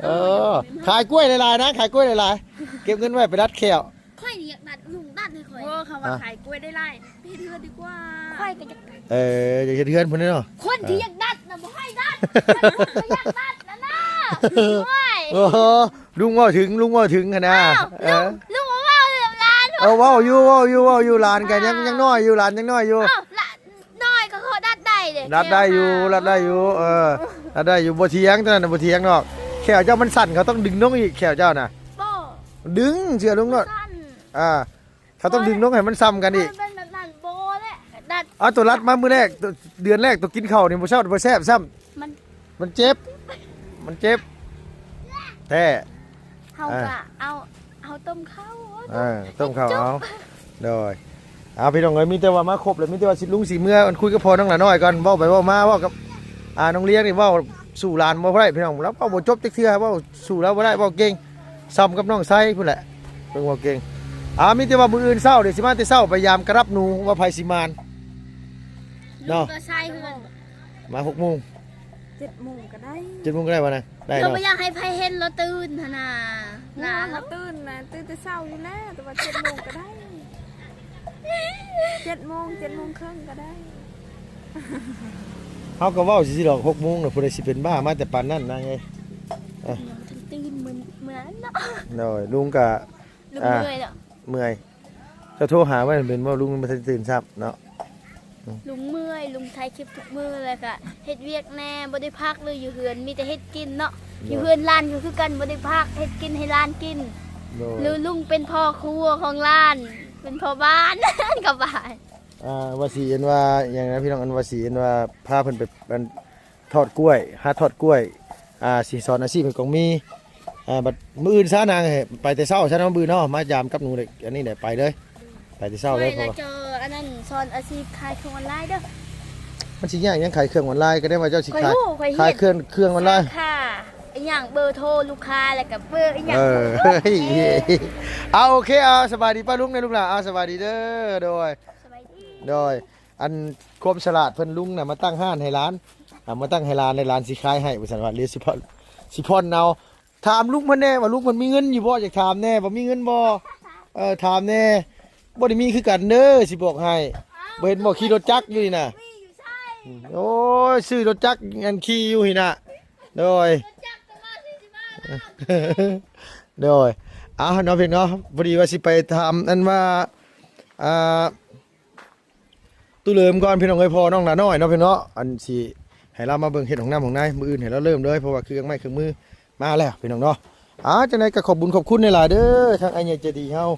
ເອີ ຂາຍກ້ວຍຫຼາຍໆນະ ຂາຍກ້ວຍຫຼາຍໆ ເກັບເງິນໄວ້ໄປດັດແຂ້ວ. ຂ້ອຍນີ້ຢາກດັດ ລຸງດັດໃຫ້ຂ້ອຍ. ເອີ ເຂົາວ່າຂາຍກ້ວຍໄດ້ຫຼາຍ ເຮັດເຮືອນດີກວ່າ. ຂ້ອຍກໍຢາກດັດ. ເອີ ຢາກເຮັດເຮືອນພຸ້ນເນາະ. ຄົນທີ່ຢາກດັດນະບໍ່ໃຫ້ດັດ ຢາກດັດນະນະ. ໂອ້ຍ ໂອ້ໂຫ ລຸງເວົ້າເຖິງ ລຸງເວົ້າເຖິງຫັ້ນນະ. ອ້າວ ເອີ ລຸງ ລຸງເວົ້າເລື່ອງຫຼານ. ເອີ ເວົ້າຢູ່ ເວົ້າຢູ່ ເວົ້າຢູ່. ຫຼານກໍຍັງ ຍັງນ້ອຍຢູ່ ຫຼານຍັງນ້ອຍຢູ່. ອ້າວ ຫຼານນ້ອຍກໍເຂົາດັດໄດ້ເດ້. ດັດໄດ້ຢູ່ ດັດໄດ້ຢູ່ ເອີ ດັດໄດ້ຢູ່. ບໍ່ຖຽງ ຕົວນັ້ນນະບໍ່ຖຽງດອກ. ແຂ້ວເຈົ້າມັນສັ້ນ ເຂົາຕ້ອງດຶງລົງອີກ ແຂ້ວເຈົ້ານະ. ບໍ່ ດຶງ ເຊື່ອລຸງໂລດ. ອ່າ ເຂົາຕ້ອງດຶງລົງໃຫ້ມັນສ່ຳກັນອີກ. ມັນເປັນແບບນັ້ນບໍ່ແຫຼະ ດັດ. ເອົາ ໂຕລັດມາມື້ແລກ ໂຕ ເດືອນແລກ ໂຕກິນເຂົ້ານີ້ບໍ່ເຊົາບໍ່ແຊບຊ້ຳ. ມັນ ມັນເຈັບ ມັນເຈັບ. ແທ້ ເຮົາ ອ່າ ກະເອົາ ເຮົາຕົ້ມເຂົ້າ ເອີ ຕົ້ມເຂົ້າເອົາ ໂດຍ ເອົາ ພີ່ນ້ອງເອີຍ ມີແຕ່ວ່າມາຄົບແລ້ວ ມີແຕ່ວ່າຊິ ລຸງຊິເມືອ ອັນ ຄຸຍກັບພໍ່ນ້ອງຫຼ້ານ້ອຍກ່ອນ ເວົ້າໄປເວົ້າມາ ເວົ້າກັບ ອ່າ ນ້ອງລຽງນີ້ ເວົ້າສູ້ຫຼານບໍ່ໄດ້ ພີ່ນ້ອງ ລາວເວົ້າບໍ່ຈົບຈັກເທື່ອ ເວົ້າສູ້ລາວບໍ່ໄດ້ ເວົ້າເກັ່ງ ສ່ຳກັບນ້ອງໄຊພຸ້ນແຫຼະ ເພິ່ນເວົ້າເກັ່ງ ອ່າ ມີແຕ່ວ່າມື້ອື່ນເຊົ້າ ດຽວຊິມາແຕ່ເຊົ້າ ໄປຢາມກະດັບໜູ ວ່າໃຜຊິມານ ເນາະ ກະຊາຍເຮືອນ ມາຫົກໂມງ ເຈັດໂມງກໍໄດ້ ເຈັດໂມງກໍໄດ້ວະນະ ໄດ້ ເຮົາ ເນາະ ບໍ່ຢາກໃຫ້ໃຜເຫັນລາວຕື່ນຫັ້ນນະ ໂອ້ຍ ລາວ ລາວຕື່ນນະ ຕື່ນແຕ່ເຊົ້າຢູ່ແລ້ວ ແຕ່ວ່າເຈັດໂມງກໍໄດ້ ເຈັດໂມງ ເຈັດໂມງເຄິ່ງກໍໄດ້ ເຮົາກໍເວົ້າຊື່ໆດອກ ຫົກໂມງນະ ຜູ້ໃດຊິເປັນບ້າມາແຕ່ປານນັ້ນນາງເອີຍ ເອີ ຍັງບໍ່ທັນຕື່ນມື້ ມື້ນັ້ນເນາະ ໂດຍ ລຸງກະ ລຸງ ອ່າ ເມື່ອຍແລ້ວ ເມື່ອຍ ເຈົ້າໂທຫາໄວ້ແມ່ນບໍ່ ລຸງບໍ່ທັນຕື່ນຊ້ຳເນາະ ອືມ ລຸງເມື່ອຍ ລຸງຖ່າຍຄລິບທຸກມື້ ແລ້ວກະເຮັດວຽກແດ່ ບໍ່ໄດ້ພັກເລີຍ ຢູ່ເຮືອນມີແຕ່ເຮັດກິນເນາະ ໂດຍ ຢູ່ເຮືອນຫຼານກໍຄືກັນ ບໍ່ໄດ້ພັກ ເຮັດກິນໃຫ້ຫຼານກິນ ໂດຍ ຫຼືລຸງເປັນພໍ່ຄົວຂອງຫຼານ ເປັນພໍ່ບ້ານ ກໍວ່າ ອ່າ ວ່າຊິອັນວ່າຫຍັງນະ ພີ່ນ້ອງ ອັນວ່າຊິອັນວ່າພາເພິ່ນໄປ ອັນ ທອດກ້ວຍ ຫາທອດກ້ວຍ ອ່າ ຊິສອນອາຊີບໃຫ້ກອງມີ ອ່າ ບັດມື້ອື່ນຊະນາງ ໄປແຕ່ເຊົ້າຊະເນາະ ມື້ອື່ນເນາະ ມາຢາມກັບໜູເດັກ ອັນນີ້ແຫຼະ ໄປເລີຍ ໄປແຕ່ເຊົ້າເລີຍ ຂ້ອຍ ເພາະວ່າ ລະຈະ ອັນນັ້ນ ສອນອາຊີບຂາຍເຄື່ອງອອນລາຍເດີ ມັນຊິຍາກຫຍັງຂາຍເຄື່ອງອອນລາຍ ກໍໄດ້ວ່າເຈົ້າຊິຂາຍ ຂ້ອຍຮູ້ ຂ້ອຍເຫັນ ຂາຍເຄື່ອງ ເຄື່ອງອອນລາຍ ສາຂາ ອີຫຍັງ ເບີໂທລູກຄ້າ ແລ້ວກໍເບີອີຫຍັງ ເອີ ເອີ ເອົາ ໂອເຄ ເອົາ ສະບາຍດີປ້າລຸງເດີລູກຫຼ້າ ເອົາ ສະບາຍດີເດີ ໂດຍ ສະບາຍດີ ໂດຍ ອັນຄວາມສະຫຼາດເພິ່ນ ລຸງນະມາຕັ້ງຮ້ານໃຫ້ຫຼານ ອ່າ ມາຕັ້ງໃຫ້ຫຼານ ແລ້ວຫຼານຊິຂາຍໃຫ້ວ່າຊັ້ນວ່າ ຫຼືຊິຜ່ອນ ຊິຜ່ອນເອົາ ຖາມລຸງເພິ່ນແດ່ວ່າ ລຸງເພິ່ນມີເງິນຢູ່ບໍ່ ຢາກຖາມແດ່ວ່າມີເງິນບໍ່ ເອີ ຖາມແດ່ ບໍ່ໄດ້ມີຄືກັນເດີ ຊິບອກໃຫ້ ບໍ່ເຫັນບໍ່ຂີ່ລົດຈັກຢູ່ນີ້ນະ ໂອ້ຍ ຊື້ລົດຈັກອັນຂີ່ຢູ່ນີ້ນະ ໂດຍ ໂດຍ ເອົາເນາະ ພີ່ນ້ອງເນາະ ພໍດີວ່າຊິໄປຖາມອັນວ່າ ອ່າ ຕູ້ເຫຼີມກ່ອນ ພີ່ນ້ອງເອີຍ ພໍ່ນ້ອງຫຼ້ານ້ອຍເນາະ ພີ່ນ້ອງເນາະ ອັນຊິໃຫ້ລາວມາເບິ່ງເຮັດຫ້ອງນ້ຳຫ້ອງໃນ ມື້ອື່ນໃຫ້ລາວເລີ່ມເລີຍ ເພາະວ່າເຄື່ອງໄມ້ເຄື່ອງມືມາແລ້ວ ພີ່ນ້ອງເນາະ ອ່າ ຈັ່ງໃດກໍຂອບບຸນຂອບຄຸນຫຼາຍໆເດີ ທາງອ້າຍໃຫຍ່ໃຈດີເຮົາ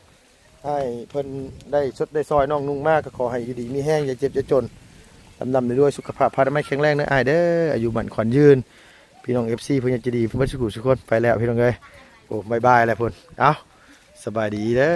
ອ້າຍເພິ່ນໄດ້ຊົດໄດ້ຊ່ອຍນ້ອງນຸ່ງມາ ກໍຂໍໃຫ້ຢູ່ດີມີແຮງ ຢ່າເຈັບຢ່າຈົນ ລ່ຳໆລວຍໆ ສຸຂະພາບພະນາໄມແຂງແຮງເດີອ້າຍເດີ ອາຍຸໝັ້ນຂວັນຍືນ ພີ່ນ້ອງເອັຟຊີຜູ້ໃຫຍ່ໃຈດີເບິດສູ່ຜູ້ສູ່ຄົນ ໄປແລ້ວ ພີ່ນ້ອງເອີຍ ໂອ້ ບາຍບາຍແລ້ວພຸ້ນ ເອົ້າ ສະບາຍດີເດີ.